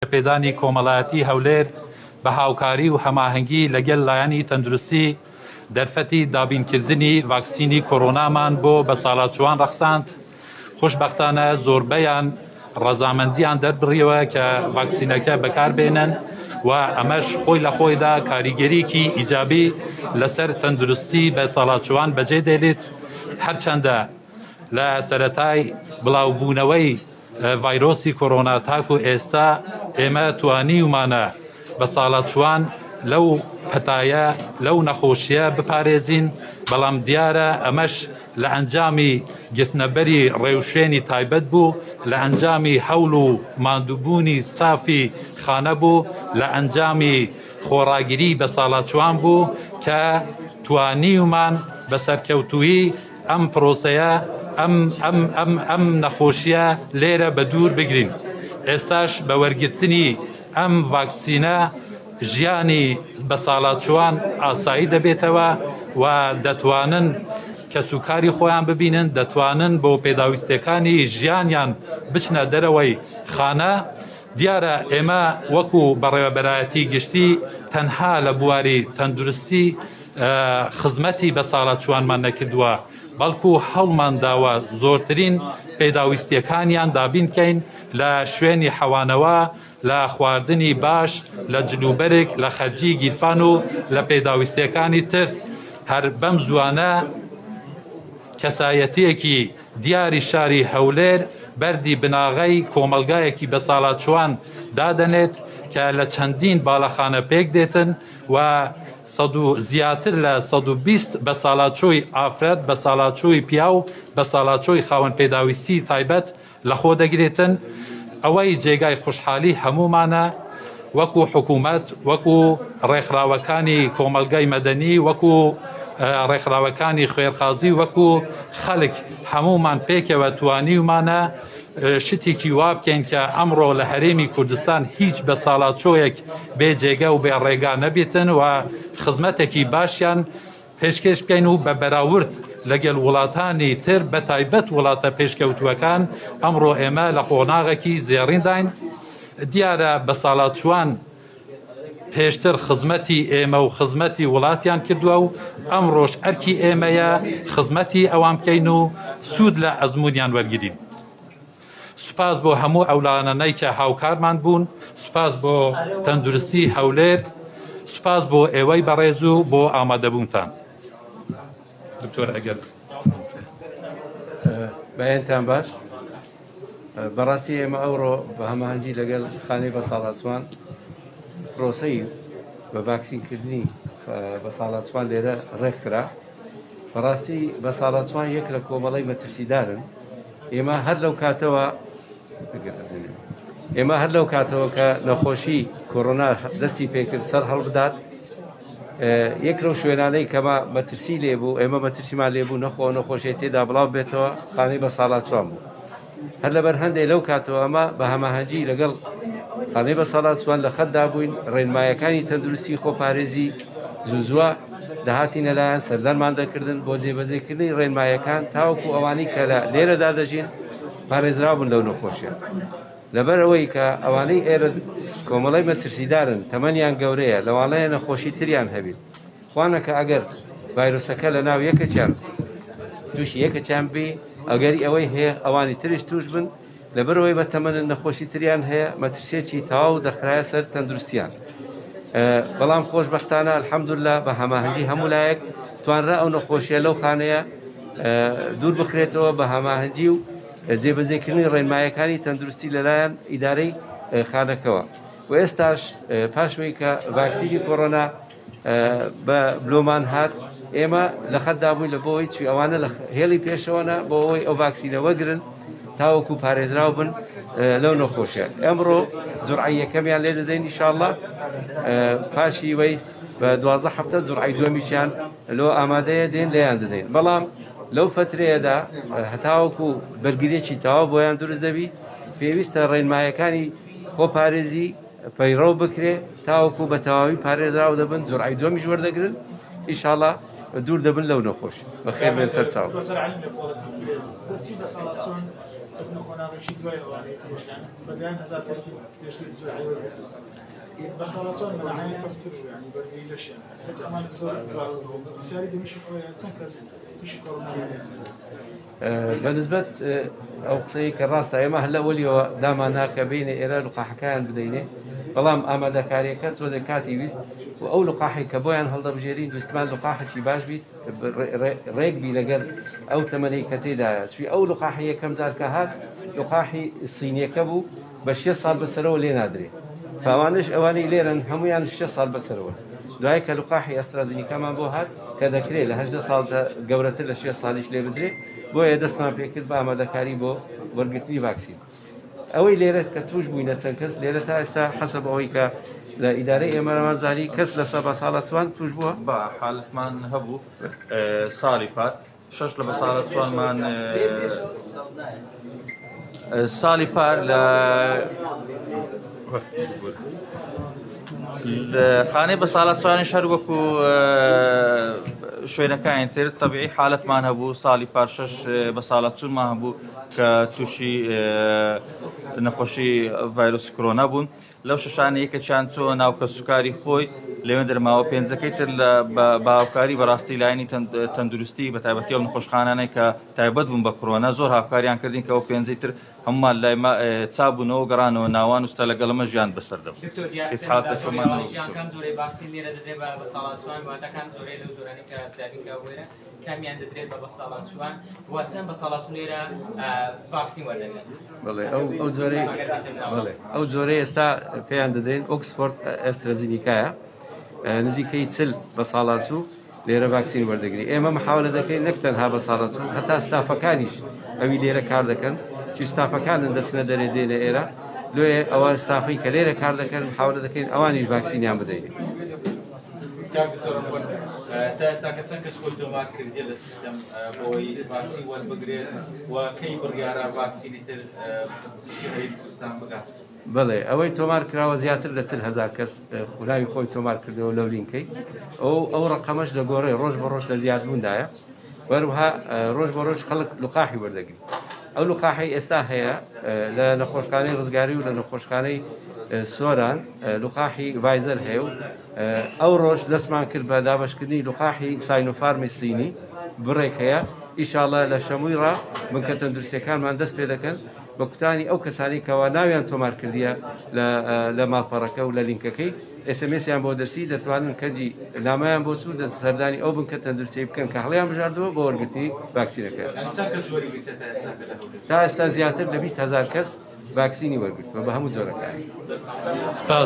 پێدانی کۆمەڵایەتی هەولێر بە هاوکاری و هەماهەنگی لەگەل لایەنی تەندروستی دەرفەتی دابینکردنی ڤاکسینی کۆرۆنامان بۆ بەساڵاچووان ڕەخساند، خۆشبەختانە زۆربەیان ڕەزامەندیان دەربڕیوە کە ڤاکسینەکە بەکاربێنن و ئەمەش خۆی لە خۆیدا کاریگەریکی ئیجابی لەسەر تەندروستی بەساڵاچووان بەجێ دێلێت، هەرچەندە لە سەرەتای بڵاوبوونەوەی ڤایرۆسی کۆرۆنا تاکو ئێستا ئێمە توانیومانە بەساڵاچووان لەو پەتایە لەو نەخۆشیە بپارێزین، بەڵام دیارە ئەمەش لە ئەنجامی گرتنەبەری ڕێوشوێنی تایبەت بوو، لە ئەنجامی هەوڵ و ماندووبوونی ستافی خانە بوو، لە ئەنجامی خۆڕاگری بەساڵاچووان بوو کە توانیومان بە سەرکەوتوویی ئەم پرۆسەیە ئەم ئەم ئەم ئەم نەخۆشیە لێرە بە دوور بگرین. ئێستاش بە وەرگرتنی ئەم ڤاکسینە ژیانی بەساڵاچووان ئاسایی دەبێتەوە و دەتوانن کەسوکاری خۆیان ببینن، دەتوانن بۆ پێداویستیەکانی ژیانیان بچنە دەرەوەی خانە. دیارە ئێمە وەکو بەڕێوەبەرایەتی گشتی تەنها لە بواری تەندروستی خزمەتی بەساڵاچووانمان نەکردووە، بەڵکو هەوڵمانداوە زۆرترین پێداویستییەکانیان دابین بکەین لە شوێنی حەوانەوە، لە خواردنی باش، لە جلوبەرگ، لە خەرجی گیرفان و لە پێداویستییەکانی تر. هەر بەم زووانە کەسایەتییەکی دیاری شاری هەولێر بەردی بناغەی کۆمەڵگایەکی بەساڵاچووان دادەنێت کە لە چەندین باڵەخانە پێکدێتن و زیاتر لە 120 بەساڵاچووی ئافرەت، بەساڵاچووی پیاو، بەساڵاچووی خاوەن پێداویستی تایبەت لەخۆ دەگرێتن. ئەوەی جێگای خوشحالی هەموومانە وەکو حکوومەت، وەکو ڕێکخراوەکانی کۆمەڵگای مەدەنی، وەکو ڕێکخراوەکانی خوێرخازی، وەکو خەلک هەموومان پێکەوە توانیومانە شتێکی وا بکەین کە ئەمڕۆ لە هەرێمی کوردستان هیچ بەساڵاچۆیەک بێ جێگە و بێ ڕێگا نەبێتن و خزمەتێکی باشیان پێشکێش بکەین و بە بەراورد لەگەل وڵاتانی تر بە تایبەت وڵاتە پێشکەوتووەکان ئەمڕۆ ئێمە لە قۆناغێکی زێڕینداین. دیارە بەساڵاچووان پێشتر خزمەتی ئێمە و خزمەتی وڵاتیان کردووە و ئەمڕۆش ئەرکی ئێمەیە خزمەتی ئەوان بکەین و سوود لە ئەزموونیان وەرگرین. سوپاس بۆ هەموو ئەو لایەنانەی کە هاوکارمان بوون، سوپاس بۆ تەندروستی هەولێر، سوپاس بۆ ئێوەی بەڕێز و بۆ ئامادەبوونتان. دکتۆر ئەگەر بەیانتان باش. بەڕاستی ئێمە ئەوڕۆ بە هەماهەنگی لەگەڵ خانەی بەساڵاچوان پرۆسەی بە ڤاکسینکردنی بەساڵاچوان لێرە ڕێکخرا. بەڕاستی بەساڵاچوان یەک لە کۆمەڵەی مەترسیدارن. ئێمە هەر لەو کاتەوە ئێمە هەر لەو کاتەوە کە نەخۆشی کۆرۆنا دەستی پێکرد سەر هەڵبدات یەک لەو شوێنانەی کەمە مەترسی لێبوو ئێمە مەترسیمان لێبوو نەخۆ نەخۆشیە تێدا بڵاو بێتەوە خانەی بە ساڵاچوان بوو هەر لەبەر هەندێک لەو کاتەوە ئەمە بە هەماهەنگی لەگەڵ خانەی بە ساڵاچوان لە خەتدا بووین ڕێنمایەکانی تەندروستی خۆپارێزی زوو زووە دەهاتینە لایەن سەردانمان دەکردن بۆ جێبەجێکردنی ڕێنمایەکان تاوەکو ئەوانەی کە لە لێرەدا دەژین پارێزراو بن لەو نەخۆشیە. لەبەر ئەوەی کە ئەوانەی ئێرە کۆمەڵی مەترسیدارن تەمەنیان گەورەیە لەوانەیە نەخۆشی تریان هەبیت خوانەکە ئەگەر ڤایرۆسەکە لە ناو یەکەکیان تووشی یەکەکیان بی ئەگەری ئەوەی هەیە ئەوانی تریش توش بن لەبەرئەوەی بە تەمەنن نەخۆشی تریان هەیە مەترسیەکی تەواو دەخرایە سەر تەندروستیان بەڵام خۆشبەختانە الحمدلله بە هەماهەنگی هەموو لایەک توانرا ئەو نەخۆشیە لەو خانەیە دوور بخرێتەوە بە هەماهەنگی و جێبەجێکردنی ڕێنمایەکانی تەندروستی لەلایەن ئیدارەی خانەکەوە و ئێستاش پاشوەی کە ڤاکسینی کۆرۆنا بە بلۆمان هات ئێمە لە خەتدا بووین لە بۆی چی ئەوانە لە هێڵی پێشەوەە بۆ ئەوەی ئەو ڤاکسینە وەگرن تاوەکو پارێزراو بن لەو نەخۆشیە ئەمڕۆ جوڕعی یەکەمیان لێ دەدەین ئیشاءاللە پاشی وەی بە 12 هەفتە جوڕعی دووەمیشیان لۆ ئامادەیە دێن لێیان دەدەین بەڵام لەو فترەیەدا هەتاوەکو بەرگریەکی تەواو بۆیان دروست دەبی پێویستە ڕێنمایەکانی خۆپارێزی پەیڕەو بکرێ تاوەکو بە تەواوی پارێزراو دەبن جوڕعی دووەمیش وەردەگرن ئیشاڵا دوور دەبن لەو نەخۆش بەخێر بێن سەر چاو. ئەبنە قۆناغێکی دوای ئەوانەی تریش بە دەیان هەزار کەسی پێشتر جۆرعی وەرگرتووە بە ساڵاچوان مەناعەیان کەمتر بوو یانی بەرگری لەشیان کەچ ئەمان زۆر پرسیاری دووەمیشم ئەوەیە چەند کەس تووشی کۆرۆنا بە نسبەت ئەو قسەی کە ڕاستە ئێمە هەر لە ئەولیەوە دامانا کە بینە ئێرە لقاحەکەیان بدەینێ بەڵام ئامادەکاریەکە تۆزێک کاتی ویست و ئەو لقاحی کە بۆیان هەڵدەبژێرین ویستمان لقاحێکی باش بیت ڕێک بی لەگەر ئەو تەمەنەی کە تێدایە چوی ئەو لقاحی یەکەم جار کە هات لقاحی سینیەکە بوو بە شێ ساڵ بەسەرەوە لێ نادرێ فاوانش ئەوانەی لێرن هەمویان شێ ساڵ بەسەرەوە دوای کە لقاحی ئەسترازینیکامان بۆ هات کە دەکرێت لە 18 ساڵ گەورەتر لە شێ ساڵیش لێ بدرێ بۆیە دەستمان پێکرد بە ئامادەکاری بۆ وەرگرتنی ڤاکسین. ئەوەی لێرە کە توش بووینە چەند کەس لێرە تا ئێستا حەسەب ئەوەی کە لە ئیدارەی ئێمەمان زانی کەس لە سە بە ساڵە چوان توش بووە با حالتمان هەبوو ساڵی پار شەش لە بە ساڵە چوانمان ساڵی پار لە خانەی بە ساڵە چوانی شەر وەکو شوێنەکانی تر تەبیعی حالەتمان هەبوو ساڵی پار شەش بە ساڵە چوونمان هەبوو کە تووشی نەخۆشی ڤایرۆسی کۆرۆنا بوون لەو شەشانە یەکێکیان چۆ ناو کەسوکاری خۆی لەوێ دەرماوە پێنجەکەی تر لە بە هاوکاری بەڕاستی لایەنی تەندروستی بە تایبەتی ئەو نەخۆشخانانەی کە تایبەت بوون بە کۆرۆنا زۆر هاوکاریان کردین کە ئەو پێنجەی تر هەمومان لای ما چابوونەوە گەڕانەوە ناوان و ستا لەگەڵ ئەمە ژیان بەسەر دەبوو دکتۆر هیچ دیارترین حاڵەتێکمان لاژۆری نەبوو ژیان کام جۆرەی ڤاکسین لێرە دەدرێت بە بەساڵاچووان واتە کام جۆرەی لەو جۆرانەی کە دابین کراوە بۆ ئێرە کامیان دەدرێت بە بەساڵاچووان و چەند بەساڵاچوون لێرە ڤاکسین وەردەگرن؟ بەڵێ ئەو ئەو جۆرەی بەڵێ ئەو جۆرەی ئێستا پێیان دەدەین ئۆکسفۆرد ئەسترازینیکایە نزیکەی 40 بەساڵاچوو لێرە ڤاکسین وەردەگری ئێمە محاولە دەکەین نەک تەنها بەساڵاچوو هەتا ستافەکانیش ئەوی لێرە کار دەکەن چی ستافەکانن دەچنە دەرێ دێنە ئێرە لۆیە ئەوە ستافەی کە لێرە کار دەکەن محاولە دەکەین ئەوانیش ڤاکسینیان بدەین. کاک دکتۆر عەفوەن تا ئێستا کە چەند کەس خۆی تۆمار کردیە لە سیستەم بۆی ڤاکسین وەربگرێت و کەی بڕیارە ڤاکسینی تر پشتی هەرێمی کوردستان بگات؟ بەڵێ ئەوەی تۆمار کراوە زیاتر لە 40 هەزار کەس ناوی خۆی تۆمار کردەوە لەو لینکەی ئەو ئەو ڕقەمەش دەگۆڕێ ڕۆژ بە ڕۆژ لە زیادبووندایە وەروها ڕۆژ بە ڕۆژ خەڵک لقاحی وەردەگری ئەو لقاحەی ئێستا هەیە لە نەخۆشخانەی ڕزگاری و لە نەخۆشخانەی سۆران لقاحی ڤایزەر هەیە و ئەو ڕۆژ دەستمان کرد بە دابەشکردنی لقاحی ساینۆفارمی سینی بڕێک هەیە ئیشاڵە لە شەمووی ڕا بنکە تەندروستیەکانمان دەست پێ دەکەن بە کوتانی ئەو کەسانی کەوا ناویان تۆمار کردیە لە ماڵپەڕەکە و لە لینکەکەی SMS یان بۆ دەرچی دەتوانن کەنجی نامەیان بۆ چوو دەست سەردانی ئەو بنکە تەندروستی بکەن کە هەڵیان بژاردووە بۆ وەرگرتنی ڤاکسینەکە. تا ئێستا زیاتر لە 20 هەزار کەس ڤاکسینی وەرگرتووە بە هەموو جۆرەکانی. سپاس.